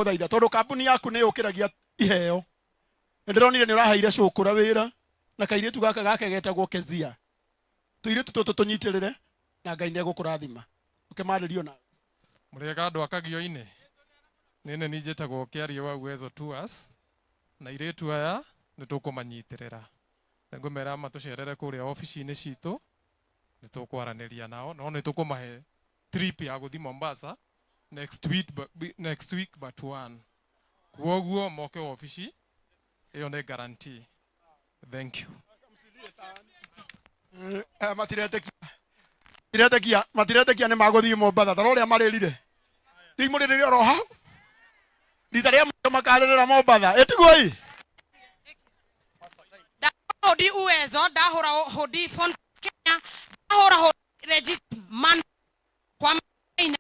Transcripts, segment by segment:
Ndagũthaitha tondũ kambuni yaku nĩ yũkĩragia iheo. Nĩ ndĩronire nĩ ũraheire cũkũra wĩra na kairĩtu gaka gake getagwo Kezia. Tũirĩtu tũtũ tũnyitĩrĩre na Ngai nĩ egũkũrathima. Ũkĩmarĩrio nawe. Mũrĩega andũ a Kagio-inĩ? Niĩ nĩ niĩ njĩtagwo Kĩarie wa Uwezo Tours, na airĩtu aya nĩ tũkũmanyitĩrĩra. Nĩ ngũmera matũcerere kũrĩa obici-inĩ citũ, nĩ tũkwaranĩria nao, no nĩ tũkũmahe trip ya gũthiĩ Mombasa next week, next week but one. Kwoguo moke obici, ĩyo nĩ guarantee. Thank you. Eh, matiretĩkia matiretĩkia matiretĩkia nĩ magũthiĩ Mombatha ta ũrĩa marĩrire ti mũrĩrĩre oro hau rita rĩa mũico makarĩrĩra Mombatha ĩtiguo ĩ Ndahũra Uwezo, ndahũra hũndi Font Kenya, ndahũra hũndi Legit Man kwa maina.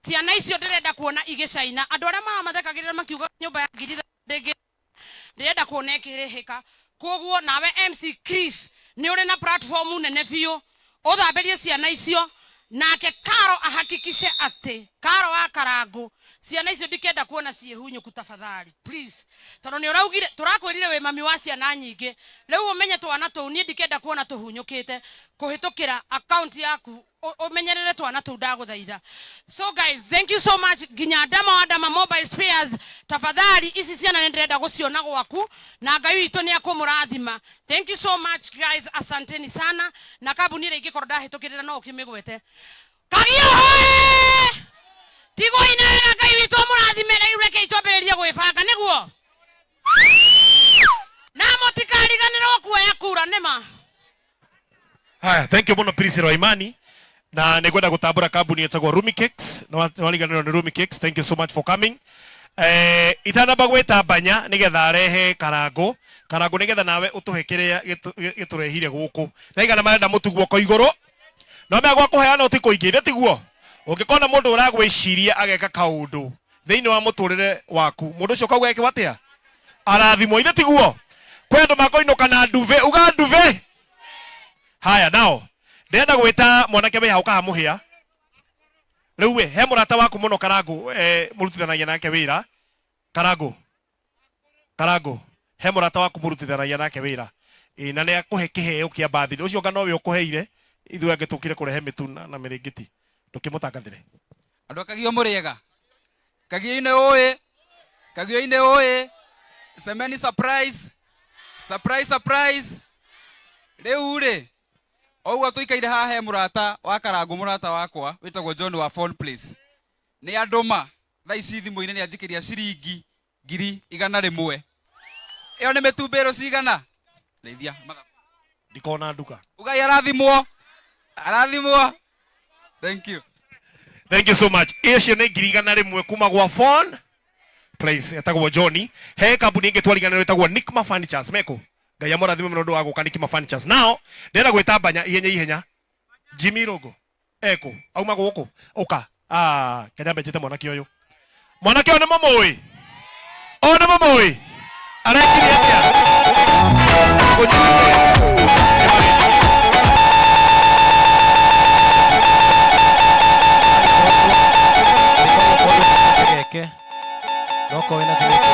Ciana icio ndĩrenda kuona igĩcaina. Andũ arĩa maramathekagĩrĩra makiuga nyũmba ya ngiri ndĩngĩ ndĩrenda kuona ĩkĩrĩhĩka. Koguo nawe MC Chris nĩ ũrĩ na platform nene biũ ũthambĩrie ciana icio nake Karo ahakikishe atĩ Karo wa Karangũ ciana icio ndikenda kuona ciĩ hunyũku tafadhali please tondũ nĩ ũraugire tũrakwĩrire wĩ mami wa ciana nyingĩ rĩu ũmenye twana tũu niĩ ndikenda kuona tũhunyũkĩte kũhĩtũkĩra account yaku ũmenyerere twana tũu ndagũthaitha. So guys, thank you so much nginya Ndama wa Ndama Mobile Spares, tafadhali ici ciana nĩ ndĩrenda gũciona gwaku na Ngai witũ nĩ akũmũrathima. Thank you so much guys, asanteni sana na kambuni ĩrĩa ingĩkorwo ndahĩtũkĩrĩra no ũkĩmĩgwete. Kagio hoye! Tigoi na wega Ngai witũ amũrathime rĩu rekei twambĩrĩrie gwĩbanga nĩguo na mũtikariganĩrwo kuoya kura nĩma. Haya, thank you muno Priscilla Waimani na nĩngwenda gũtambũra kambuni ĩtagwo Rumi Cakes. Nĩwariganĩrwo nĩ Rumi Cakes. Thank you so much for coming. Eh, itanamba gwĩta Mbanya nĩgetha arehe karangũ karangũ nĩgetha nawe ũtũhe kĩrĩa gĩtũrehire gũkũ naigana marenda mũtu guoko igũrũ no mea gwa kũheana ũti kũingĩ ithe tiguo ũngĩkona mũndũ ũragwĩciria ageka kaũndũ thĩinĩ wa mũtũrĩre waku mũndũ ũcio ũkauga ekĩwa atĩa arathimwo ithe tiguo kwĩ andũ makũinũka na nduve uga nduve haya nao ndĩrenda gwĩta mwanake wĩ hau kaha mũhĩa rĩu we he mũrata waku mũno karangũ eh, mũrutithanagia nake wĩra karangũ karangũ he mũrata waku mũrutithanagia nake wĩra ĩ na nĩ akũhe kĩheo kĩa birthday ũcio anga nowe ũkũheire ithuĩ angĩ tũkire kũrehe mĩtu na, na mĩrĩngĩti ndũkĩmũtangathĩre Andũ a Kagio mũrĩega? Kagio-inĩ ũĩ? Kagio-inĩ ũĩ? Semeni surprise. Surprise surprise. Rĩu rĩ, o ũguo tũikaire haha he mũrata wa Karangũ mũrata wakwa wĩtagwo John wa Phone Place. Nĩ andũma thaa ici thimũ-inĩ nĩ anjikĩria ciringi 100,000. Ĩyo nĩ mĩtumbĩrũ cigana? Ndeithia mathabu. Ndikona nduka. Ugai arathimwo. Arathimwo. Thank you. Thank you so much. Icio nĩ 100,000 kuma gwa Phone Place etagwo Johnny. He kambuni ĩngĩ twariganĩrwo ĩtagwo Nikma Furnitures meko. Ngai amũrathime mũno ũndũ wa gũka Nikma Furnitures. Now, ndĩrenda gwĩta Mbanya ihenya ihenya. Jimmy Rogo. Ekũ? Auma gũkũ? Ũka. Ah, Kenya mbenjete mwanake ũyũ. Mwanake ũyũ nĩ mũmũĩ? Ũyũ nĩ mũmũĩ? Arekire atĩa? Geke no korwo wĩna kĩrĩko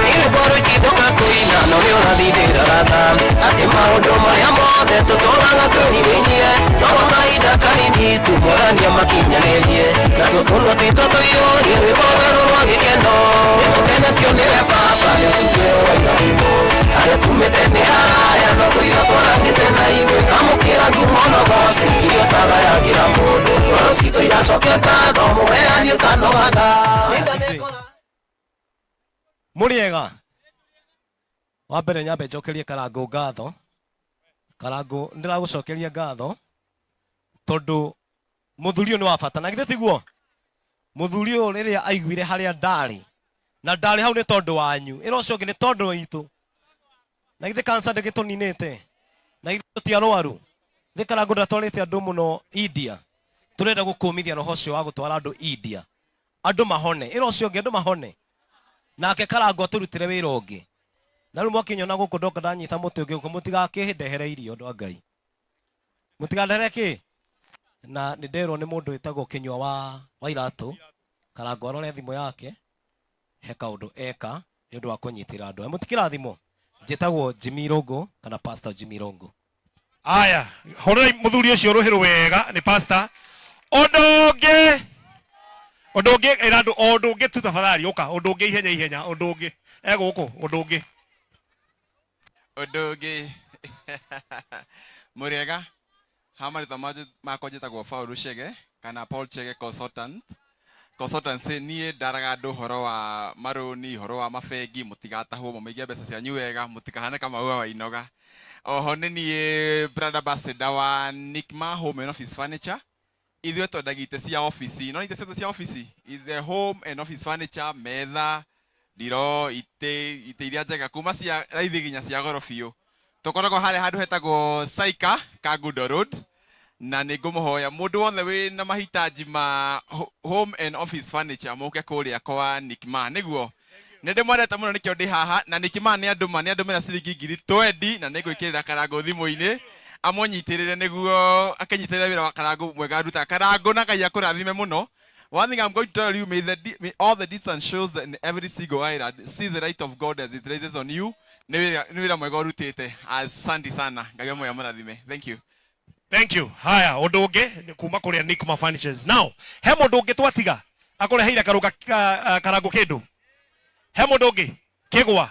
Nĩngũrũkithoka kũina no nĩ ũrathindĩra ratha atĩ maũndũ marĩa mothe tũtũraga twĩrirĩirie no gwa kahinda kanini tu mwathani amakinyanĩrie na tũtũnua twitũ tũiyũrie rwĩmbo rwerũ rwa gĩkeno nĩtũkenetio nĩwe baba nĩ ũtugĩ wa irathimo harĩa tumĩte nĩ haraya no tũirio twaranĩte na ithuĩ kamũkĩra ngumo na ũgoci iria ũtagayagĩra mũndũ ngoro citũ iracokia ngatho mũheani ũtanogaga Mũrĩega? Wa mbere nyambe njokerie Karangũ ngatho. Karangũ nĩndĩragũcokeria ngatho tondũ mũthuri ũyũ nĩ wa bata na githĩ tiguo? Mũthuri ũyũ rĩrĩa aiguire harĩa ndarĩ na ndarĩ hau nĩ tondũ wanyu, ĩra ũcio ũngĩ nĩ tondũ witũ. Na githĩ cancer ndĩgĩtũninĩte? Na githĩ tũti arwaru? Thĩ Karangũ ndatwarĩte andũ mũno India. Tũrenda gũkũmithia roho ũcio wa gũtwara andũ India. Andũ mahone. Ĩra ũcio ũngĩ andũ mahone. Nake Karangũ atũrutĩre wĩra ũngĩ. Na rĩu mwakĩnyona gũkũ ndoka ndanyita mũtĩ ũngĩ gũkũ mũtigakĩndehere irio andũ a Ngai. Mũtigandehere kĩ? Na nĩ nderwo nĩ mũndũ wĩtagwo Kĩnyua wa wa Iratũ. Karangũ arore thimũ yake he kaũndũ eka nĩ ũndũ wa kũnyitĩra andũ aya. Mũtikĩrathimwo? Njĩtagwo Jimmy Irũngũ kana Pastor Jimmy Irũngũ. Aya, hũrĩrai mũthuri ũcio rũhĩ rwega nĩ pastor. Ũndũ ũngĩ, ũndũ ũngĩ, ĩra andũ o ũndũ ũngĩ tu tafadhali, ũka ũndũ ũngĩ ihenya ihenya, ũndũ ũngĩ e gũkũ, ũndũ ũngĩ. Ũndũ ũngĩ mũrĩega ha marĩtwa makwa njĩtagwo Paul Chege kana Paul Chege consultant consultancy niĩ ndaraga andũ ũhoro wa marũni ũhoro wa mabengi mũtigatahwo mũmĩige mbeca cianyu wega mũtikahane Kamau wa Wainoga oho nĩ niĩ brand ambassador wa Nikma Home and Office Furniture ithuĩ twendagia itĩ cia obici no itĩ ciothe cia obici the home and office furniture metha ndiro itĩ itĩ iria njega kuma cia raithi nginya cia goro biũ tũkoragwo harĩa handũ hetagwo Saika Kangundo Road na nĩ ngũmũhoya mũndũ wothe wĩ na mahitaji ma home and office furniture mũke kũrĩa kwa Nikma nĩguo nĩ ndĩmwendete mũno nĩkĩo ndĩ haha na Nikma nĩ andũma nĩ andũmĩra ciringi ngiri twendi na nĩ ngwĩkĩrĩra Karangũ thimũ-inĩ amũnyitĩrĩre nĩguo akĩnyitĩrĩre wĩra wa Karangũ mwega arutaga Karangũ na Ngai akũrathime mũno One thing I'm going to tell you, may, may all the distant shores and every single island see the light of God as it rises on you. Nĩ wĩra mwega ũrutĩte. Asante sana. Ngai amwe amũrathime. Thank you. Thank you. Haya, ũndũ ũngĩ nĩ kuma kũrĩa Nikma Furnitures. Now, he mũndũ ũngĩ twatiga akũreheire karũga karangũ kĩndũ. He mũndũ ũngĩ kĩgwa.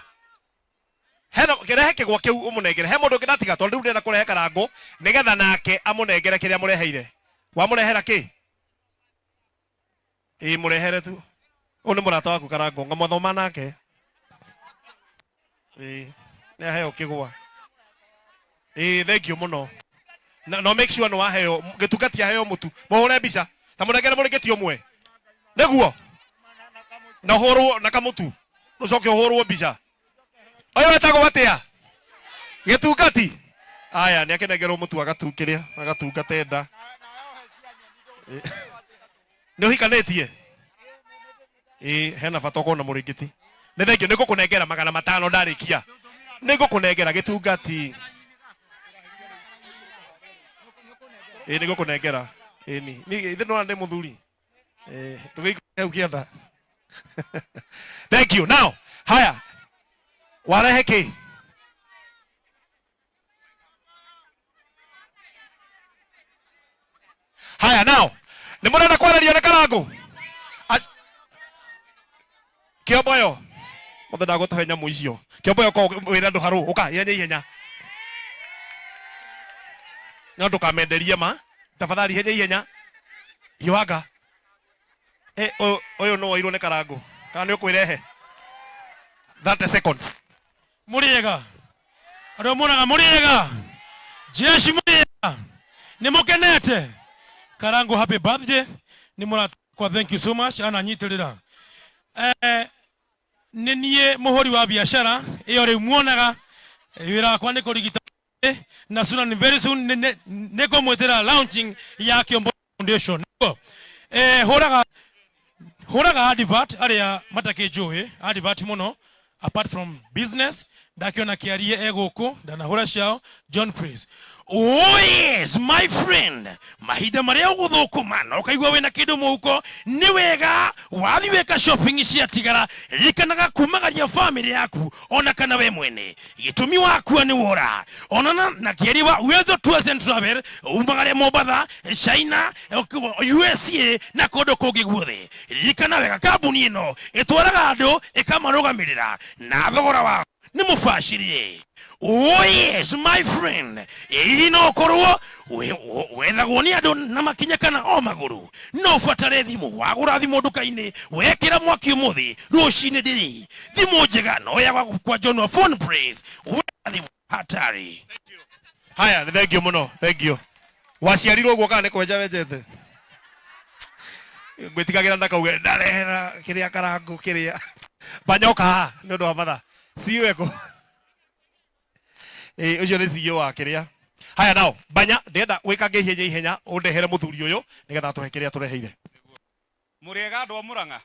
He kĩrehe kĩgwa kĩu ũmũnengere. He mũndũ ũngĩ ndatiga tondũ rĩu ndĩrenda kũrehe karangũ nĩgetha nake amũnengere kĩrĩa mũreheire. Wamũrehera kĩ? Ĩ mũrehere tu. Ũyũ nĩ mũrata waku karangũ, ngamũthoma nake. Ĩ nĩ aheo kĩgwa. Ĩ thank you mũno. Na no make sure nĩ waheo gĩtungati aheo mũtu. Mũhũre mbica. Ta mũnengere mũrĩngĩti ũmwe. Nĩguo. Na ũhũrwo na kamũtu. Ũcoke ũhũrwo mbica. Ũyũ wetagwo atĩa? Gĩtungati. Aya nĩ akenengerwo mũtu agatukĩrĩa, agatungate nda. Nĩ ũhikanĩtie? Ĩ hena bata ũkorwo na mũrĩngĩti. Nĩ thengiũ nĩ ngũkũnengera 500 ndarĩkia. Nĩ ngũkũnengera gĩtungati. Ĩ nĩ ngũkũnengera. Ĩni. Ithe ndona ndĩ mũthuri. Ndũgĩikare hau kĩanda. Thank you. Now, haya. Warehe kĩ? Haya now. Nĩ mũrenda kwarĩrio nĩ Karangũ? Kĩomboyo. Mũthĩ ndagũtũhe nyamũ icio. Kĩomboyo ko wĩra andũ harũ. Ũka ihenya ihenya. No ndũkamenderie ma. Tafadhali ihenya ihenya. Hiũhanga. Eh, ũyũ nĩ woirwo nĩ Karangũ. Kana nĩ ũkwĩrehe? 30 seconds. Mũrĩega andũ muonaga mũrĩega jeshi mũrĩega nĩ mũkenete Karangu happy birthday nĩ mũratakwa thank you so much ananyitĩrĩra nĩ niĩ mũhũri wa biacara ĩyo rĩu muonaga wĩra wakwa nĩ kũrigita na soon and very soon nĩ ngũmwĩtĩra launching ya Kĩombo Foundation Nĩguo, hũraga hũraga advert arĩa matakĩnjũĩ advert mũno apart from business ndakiona kĩarie e gũkũ ndanahũra ciao John Praise Oh yes my friend mahinda marĩa ũgũthũkũma na ũkaigua wĩna kĩndũ mũhuko nĩ wega wathiĩ weka shopping ciatigara ririkanaga kumagaria family yaku ona kana we mwene gĩtũmi wakua nĩ wora onana na kĩeri wa Uwezo Tours and Travel umagare Mombatha China USA na kũndũ kũngĩ guothe ririkana wega kambuni ĩno ĩtwaraga andũ ĩkamarũgamĩrĩra na thogora wa nĩ mũbacĩrĩre Oh yes my friend ĩĩ no ũkorwo wethagwo nĩ andũ na makinya kana o magũrũ no ũbatare thimũ wagũra thimũ nduka-inĩ wekĩra mwaki ũmũthĩ rũcinĩ ndĩrĩ thimũ njega no ya kwa John wa Phone Praise weka thimũ hatari Haya, nĩ thank you mũno, thank you. Waciarirwo ũguo kana nĩ kwenja wenjete? Ngwĩtigagĩra ndakauge ndarehera kĩrĩa karangũ kĩrĩa. Banyoka haha nĩ ũndũ wa mathaa. CEO eko. Ĩĩ ũcio nĩ CEO wa kĩrĩa. Haya nao banya ndĩrenda gwĩka ihenya ihenya ũndehere mũthuri ũyũ nĩgetha atũhe kĩrĩa tũreheire. Mũrĩega andũ a Mũrang'a?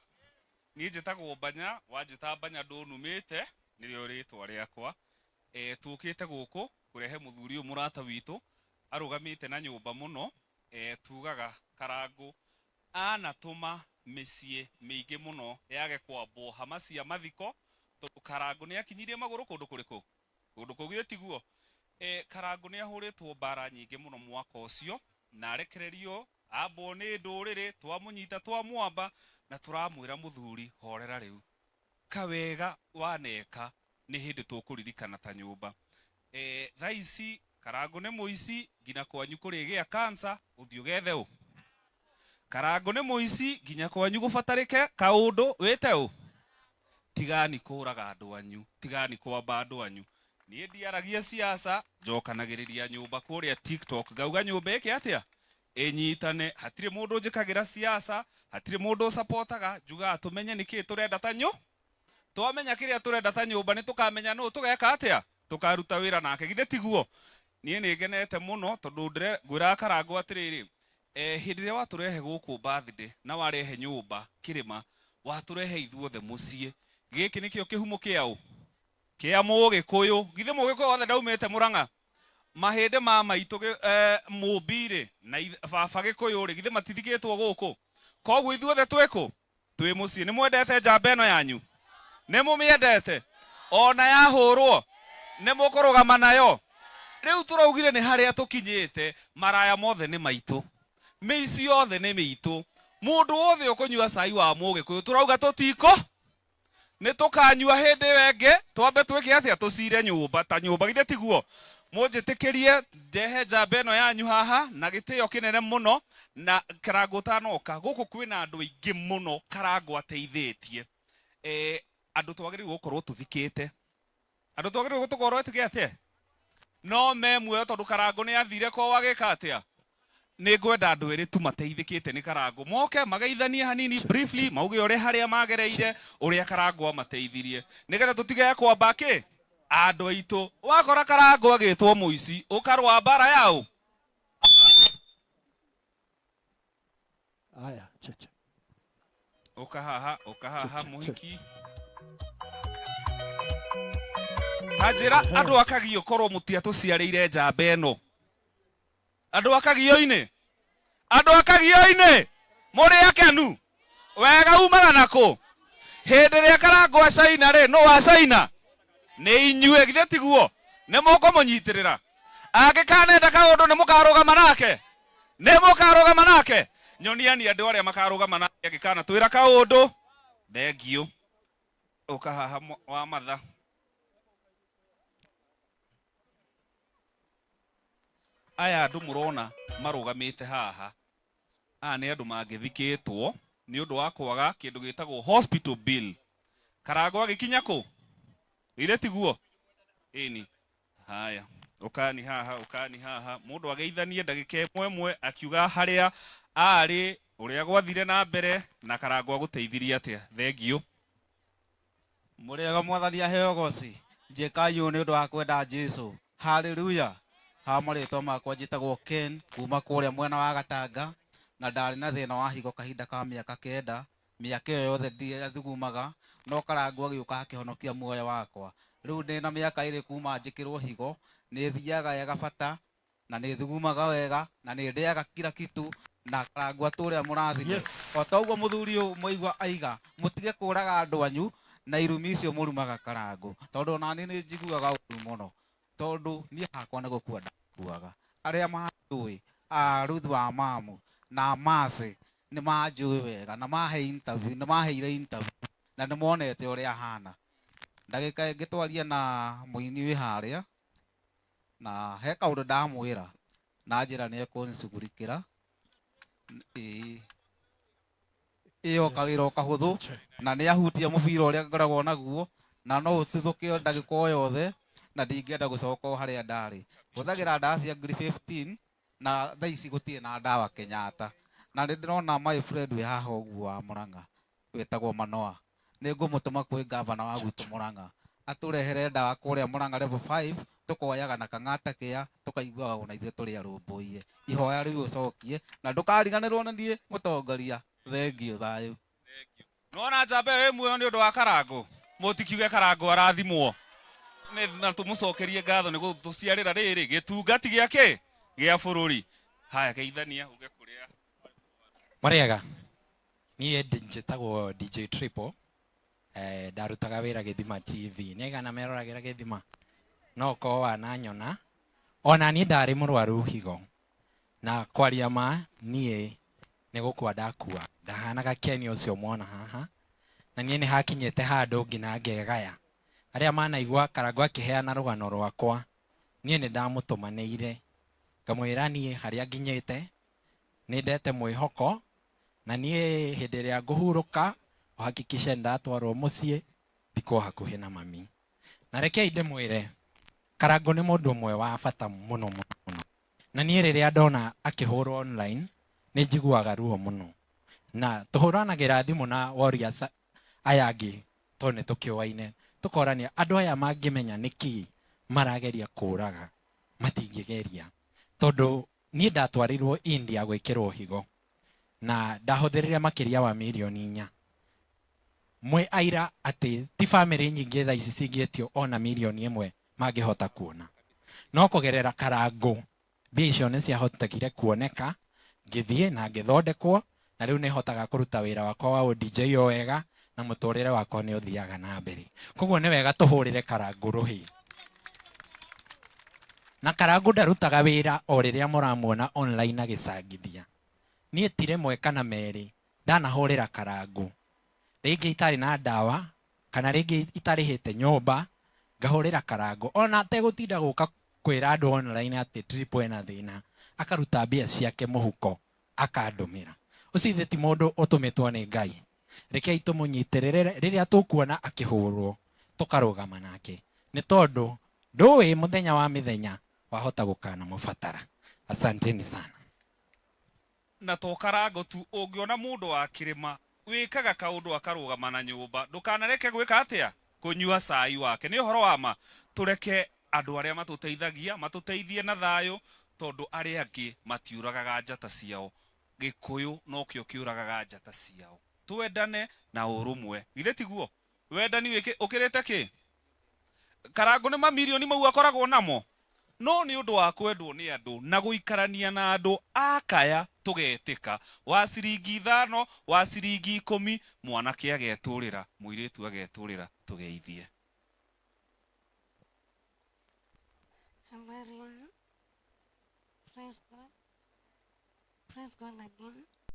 Niĩ njĩtagwo Banya, wanjĩta Banya ndũnumĩte, nĩrĩo rĩtwa rĩakwa. E, tũkĩte gũkũ kũrehe mũthuri ũyũ mũrata witũ, arũgamĩte na nyũmba mũno, e, tugaga Karangũ anatũma mĩciĩ mĩingĩ mũno yage kwambwo hama cia mathiko, tondũ Karangũ nĩ akinyirie magũrũ kũndũ kũrĩkũ? Kũndũ kũu githĩ tiguo? E, Karangũ nĩ ahũrĩtwo mbara nyingĩ mũno mwaka ũcio, na arekererio ambwo nĩ ndũrĩrĩ, twamũnyita twamwamba, na tũramwĩra mũthuri horera rĩu, kawega waneka nĩ hĩndĩ tũkũririkana ta nyũmba. E, thaa ici Karangũ nĩ mũici nginya kwanyu kũrĩgĩa cancer, ũthiĩ ũgethe ũ? Karangũ nĩ mũici nginya kwanyu gũbatarĩke kaũndũ wĩte ũ? Tigani kũraga andũ anyu, tigani kwamba andũ anyu. Niĩ ndiaragia siasa, njokanagĩrĩria nyũmba kũrĩa TikTok, ngauga nyũmba ĩke atĩa? Ĩnyitane. Hatirĩ mũndũ njĩkagĩra siasa, hatirĩ mũndũ ũcapotaga, njugaga tũmenye nĩkĩĩ tũrenda ta nyũ. Twamenya kĩrĩa tũrenda ta nyũmba nĩ tũkamenya nũ tũgeka atĩa? Tũkaruta wĩra nake, githĩ tiguo? Niĩ nĩ ngenete mũno tondũ ngwĩraga Karangũ atĩrĩrĩ, hĩndĩ ĩrĩa watũrehe gũkũ birthday na warehe nyũmba kĩrĩma, watũrehe ithuothe mũciĩ. Gĩkĩ nĩkĩo kĩhumo kĩa ũ? Kĩa Mũgĩkũyũ. Githĩ Mũgĩkũyũ wothe ndaumĩte Mũrang'a? Mahĩndĩ ma maitũ Mũmbi-rĩ na baba Gĩkũyũ-rĩ, githĩ matithikĩtwo gũkũ? Koguo ithuothe twĩ kũ? Twĩ mũciĩ. Nĩ mwendete njamba ĩno yanyu? Nĩ mũmĩendete? Ona yahũrwo nĩ mũkũrũgama nayo? Rĩu tũraugire nĩ harĩa tũkinyĩte, maraya mothe nĩ maitũ, mĩici yothe nĩ mĩitũ, mũndũ wothe ũkũnyua cai wa Mũgĩkũyũ tũrauga tũtiko nĩ tũkanyua hĩndĩ ĩyo ĩngĩ, twambe twĩke atĩa? Tũcire nyũmba ta nyũmba, githĩ tiguo? Mũnjĩtĩkĩrie ndehe njamba ĩno yanyu haha na gĩtĩo kĩnene mũno. Na Karangũ ũtanoka gũkũ kwĩna andũ aingĩ mũno Karangũ ateithĩtie, andũ twagĩrĩirwo gũkorwo tũthikĩte, andũ twagĩrĩirwo gũkorwo tũgĩte atĩa? No me muoyo tondũ Karangũ nĩ athire kwao agĩka atĩa? Nĩ ngwenda andũ erĩ tu mateithĩkĩte nĩ Karangũ moke mageithanie hanini briefly, mauge ũrĩa harĩa magereire, ũrĩa Karangũ amateithirie, nĩgetha tũtige kwamba kĩ andũ aitũ. Wakora Karangũ agĩtwo mũici, ũkarũa mbara yaũ? Aya, cheche. Ũka haha, ũka haha mũhiki. Ta njĩra andũ akagio korwo mũtiatũciarĩire njamba ĩno. Andũ akagio-inĩ, andũ akagio-inĩ, mũrĩ akenu wega umaga nakũ? Hĩndĩ ĩrĩa Karangũ acaina rĩ, nũ wacaina? Nĩ inyuĩ, githĩ tiguo? Nĩ mũkũmũnyitĩrĩra angĩkanenda kaũndũ, nĩ mũkarũgama nake, nĩ mũkarũgama nake. Nyoniani andũ arĩa makarũgama nake angĩkana twĩra kaũndũ. Thengiũ. Ũka haha wa matha. Aya andũ mũrona marũgamĩte haha, aya nĩ andũ mangĩthikĩtwo nĩ ũndũ wa kwaga kĩndũ gĩtagwo hospital bill. Karangũ agĩkinya kũ? Githĩ tiguo? Ĩni. Haya, ũkani haha, ũkani haha, mũndũ ageithanie ndagĩka ĩmwe ĩmwe akiuga harĩa arĩ, ũrĩa gwathire na mbere na Karangũ agũteithirie atĩa. Thengiũ. Mũrĩega, mwathani aheo goci. Njĩkayo nĩ ũndũ wa kwenda Jesu. Haleluya. Ha marĩtwa makwa njĩtagwo Ken kuma kũrĩa mwena wa Gatanga, na ndarĩ na thĩna wa higo kahinda ka mĩaka 9. Mĩaka ĩyo yothe ndiathugumaga, no Karangũ agĩũka akĩhonokia muoyo wakwa. Rĩu ndĩna mĩaka 2 kuma njĩkĩrwo higo, nĩ thiaga wega bata na nĩ thugumaga wega na nĩ ndĩaga kila kitu, na Karangũ atũre mũrathime. Yes. O ta ũguo mũthuri ũyũ mwaigua aiga, mũtige kũraga andũ anyu na irumi icio mũrumaga Karangũ, tondũ ona niĩ nĩ njiguaga ũru mũno, tondũ niĩ hakwa nĩ gũkua ndakuaga. Arĩa manjũĩ, a Ruth wa mamu na Mercy nĩ manjũĩ wega na mahe interview, nĩ maheire interview na nĩ monete ũrĩa hana. Ndagĩka ĩngĩ twaria na mũini wĩ harĩa, na he kaũndũ ndamwĩra na njĩra nĩ ekũncugurikĩra. Ĩĩ ĩyo kawĩra o kahũthũ, na nĩ ahutia mũbira ũrĩa ngoragwo naguo, na no ũtuthũke o ndagĩka o yothe, na ndingĩenda gũcoka o harĩa ndarĩ. Hũthagĩra ndawa cia ngiri 15, na thaa ici gũtirĩ na ndawa Kenyatta. Na nĩ ndĩrona my friend wĩ haha ũguo wa Murang'a wĩtagwo Manoa, nĩ ngũmũtũma kwĩ gavana wa gwitũ Murang'a atũrehere ndawa kũrĩa Murang'a level 5. Tũkoyaga na kang'ata kĩa tũkaiguaga ona ithuĩ tũrĩ arũmbũiye. Ihoya rĩu ũcokie na ndũkariganĩrwo nĩ niĩ mũtongoria. Thengiũ thayũ. Nĩwona njamba ĩyo ĩ muoyo nĩ ũndũ wa Karangũ? Mũtikiuge Karangũ arathimwo. Nĩ na tũmũcokerie ngatho nĩ gũtũciarĩra rĩrĩ gĩtungati gĩa kĩ? Gĩa bũrũri. Haya geithania uge kũrĩa. Mũrĩega, niĩ njĩtagwo DJ Triple, ndarutaga wĩra Gĩthima TV. Nĩ aigana meroragĩra Gĩthima? No ũkorwo wananyona. Ona niĩ ndarĩ mũrwaru higo. Na kwaria ma niĩ nĩ gũkua ndakua. Ndahanaga Ken ũcio mwona haha. Na niĩ nĩ hakinyĩte handũ nginya ngegaya. Arĩa manaigua Karangũ akĩheana rũgano rwakwa, niĩ nĩ ndamũtũmanĩire. Ngamwĩra niĩ harĩa nginyĩte, nĩ ndete mwĩhoko, na niĩ hĩndĩ ĩrĩa ngũhurũka, ũhakikishe ndatwarwo mũciĩ, thikwo hakuhĩ na mami. Na rekei ndĩmwĩre, Karangũ nĩ mũndũ ũmwe wa bata mũno mũno mũno. Na niĩ rĩrĩa ndona akĩhũrwo online, nĩ njiguaga ruo mũno. Na tũhũranagĩra thimũ na warriors aya angĩ, tondũ nĩ tũkĩũaine, tũkorania andũ aya mangĩmenya nĩkĩ marageria kũraga, matingĩgeria. Tondũ niĩ ndatwarirwo India gwĩkĩrwo higo, na ndahũthĩrire makĩria wa mirioni 4. Mwĩ aira atĩ ti bamĩrĩ nyingĩ thaa ici cingĩtio ona mirioni 1 mangĩhota kuona. No kũgerera Karangũ, mbia icio nĩ ciahotekire kuoneka, ngĩthiĩ na ngĩthondekwo, na rĩu nĩ hotaga kũruta wĩra wakwa wa DJ o wega, na mũtũrĩre wakwa nĩ ũthiaga na mbere. Koguo nĩ wega tũhũrĩre Karangũ rũhĩ. Na Karangũ ndarutaga wĩra o rĩrĩa mũramuona online agĩcangithia. Niĩ ti rĩmwe kana merĩ ndanahũrĩra Karangũ, rĩngĩ itarĩ na ndawa, kana rĩngĩ itarĩhĩte nyũmba, ngahũrĩra Karangũ. Ona ategũtinda gũka kwĩra andũ online atĩ Triple ena thĩna, akaruta mbia ciake mũhuko, akandũmĩra. Ũcio ithe ti mũndũ ũtũmĩtwo nĩ Ngai. Rekei tũmũnyitĩrĩre rĩrĩa tũkuona akĩhũrwo, tũkarũgama nake. Nĩ tondũ ndũĩ mũthenya wa mĩthenya wahota gũkanamũbatara. Asanteni sana. Na to Karangũ tu, ũngĩona mũndũ wa kĩrĩma wĩkaga kaũndũ akarũgama na nyũmba, ndũkanareke gwĩka atĩa? Kũnyua cai wake. Nĩ ũhoro wa ma, tũreke andũ arĩa matũteithagia matũteithie na thayũ, tondũ arĩa angĩ matiũragaga njata ciao. Gĩkũyũ nokĩo kĩũragaga njata ciao. Twendane na ũrũmwe. Githĩ tiguo? Wendani ũkĩrĩte kĩ? Karangũ nĩ mamirioni mau akoragwo namo. No nĩ ũndũ wa kwendwo nĩ andũ na gũikarania na andũ akaya tũgetĩka. Wa ciringi 5, wa ciringi 10, mwanake agetũrĩra, mũirĩtu agetũrĩra, tũgeithie. Habari yenu. Praise God. Praise God again.